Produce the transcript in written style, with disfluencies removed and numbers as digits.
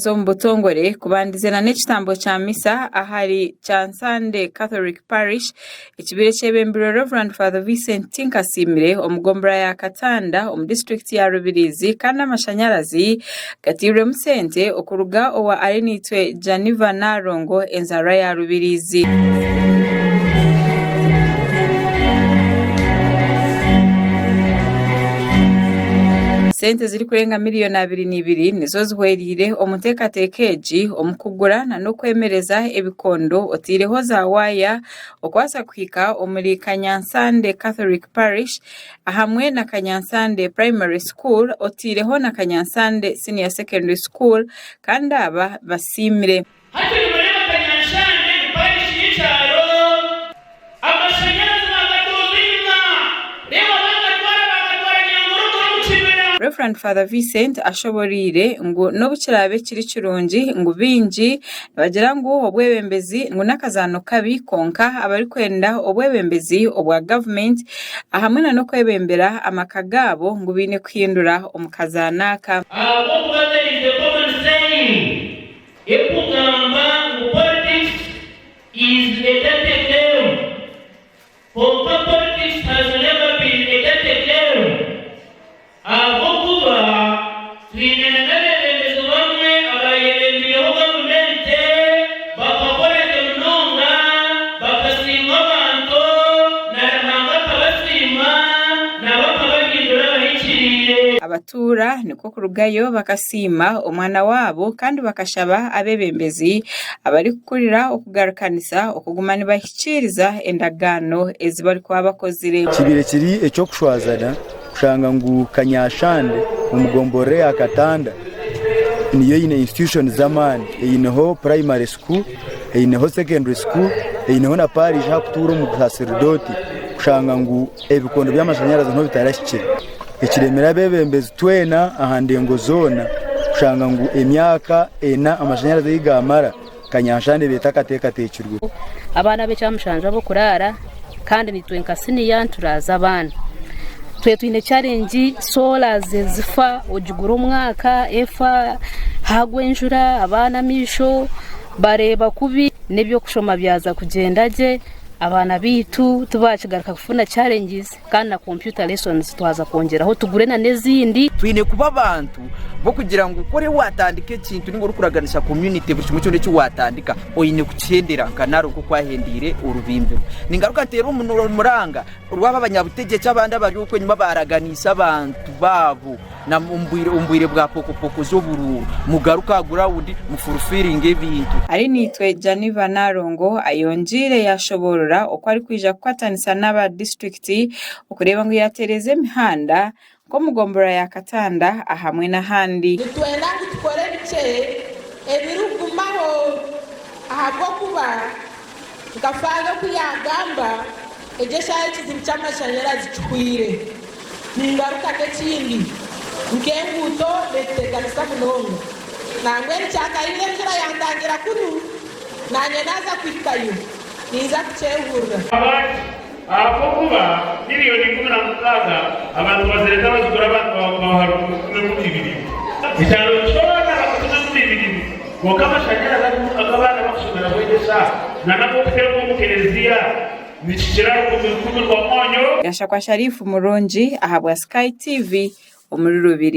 Omu butongore kubandize na n'ekitambo kya misa ahari Kyansande Catholic Parish ekibaire kyebembirwe Rev. Father Vincent Tinkasiimire omu gombora ya Katanda omu disiturikiti ya Rubirizi kandi amashanyarazi gatairwemu sente okuruga owa Arinaitwe Janiva Nalongo enzaarwa ya Rubirizi. Sente zirikurenga miriyoni 22 nizo zihwereire omu nteekateeka egi omu kugura n'okwemereza ebikondo otaireho za waaya okubaasa kuhika omuri Kanyansande Catholic Parish hamwe na Kanyansande Primary School otaireho na Kanyansande Senior Secondary School kandi aba basiimire. Hati nimureeba Kanyanshande ni parish y'ekyaro. Amashanyarazi baagatuuza enyima, reeba baagatwara baagatwara Nyangorogoro omu kibira. Rev. Father Vincent ashoboreire ngu n'obu kiraabe kiri kirungi ngu baingi nibagira ngu obwebembezi ngu n'akazaano kabi kwonka abarikwenda obwebembezi obwa gavumenti ahamwe na n'okwebembera amaka gaabo ngu baine kuhindura omu kazaano aka. Ahabw'okuba there is a common saying Ekugamba ngu politics is a dirty game kwonka politics has never been a dirty game ahabw'okuba twine na n'abebembezi bamwe abayebembireho gavumenti bakakora gye munonga bakasiimwa abantu na Ruhanga akabasiima nabo akabahindura abahikiriire. Abatuura nikwo kurugayo bakasiima omwana waabo kandi bakashaba abeebembezi abarikukurira okugarukanisa okuguma nibahikiiriza endagaano ezi barikuba bakozire. Kibaire kiri eky'okushwazana kushanga ngu Kanyashande omu gomborora eya Katanda niyo eine institutions z'amaani, eineho primary school, eineho secondary school, eineho na parish ahakutuura omusaserdooti kushanga ngu ebikondo by'amashanyarazi niho bitarahikire. Ekiremire abeebembezi twena aha ndengo zoona kushanga ngu emyaka ena amashanyarazi ei gaamara, Kanyanshande eba etakateekateekirwe. Abaana ab'ekyamushanju ab'okuraara kandi naitwe nka siniya nituraaza abaana. Twe twine challenge solar zifa ogigura omwaka efa, hagwa enjura abaana amaisho bareeba kubi n'eby'okushoma byaza kugyenda gye abaana baitu tibakigaruka kufuna challenges. Kandi na computer lessons twaza kwongyeraho tugure na n'ezindi. Twine kuba abantu b'okugira ngu ku oriyo waatandika ekintu ninga orikuraganisa community buri kimwe kyona eki waatandika oine kukihendera nka Naro nk'oku ahendeire orubimbiro. Ningaruka nteere omuranga rw'abo abanyabutegyeki abandi abari okwo enyima abaaraganiise abantu baabo na omu bwire bwa pokopoko z'oburuuru mugaruke aha gurawundi mufulufiringe ebintu. Arinaitwe Janiva Nalongo ayongyeire yashoboorora oku arikwija kukwatanisa n'aba disiturikiti okureeba ngu yatereeza emihanda nk'omu gomborora ya Katanda ahamwe n'ahandi. Nitwenda ngu tukore bikye ebirikugumaho ahabw'okuba nka Father oku yaagamba, egyo eshaaha ekizibu ky'amashanyarazi kihweire. Ningaruka n'ekindi, nk'enguuto netuteganisa munonga. Nambwenu kyakayinga enjura yantangira kunu, nanye naaza kuhikayo ninza kukyehurira. Habwaki? Ahabw'okuba miriyoni 16 abantu bazireeta bazigura abantu babaha rukumi rukumi ibiri. Ekyaro kyona bakatuma enkumi ibiri. Kwonka amashanyarazi agu abaana bakushomeraho egi eshaaha na n'ag'okuteebwa omu kereziya nikikira rukumi rukumi rwa mwonyo. Gashakwa Sharifu Murungi ahabwa Sky TV omuri Rubiri.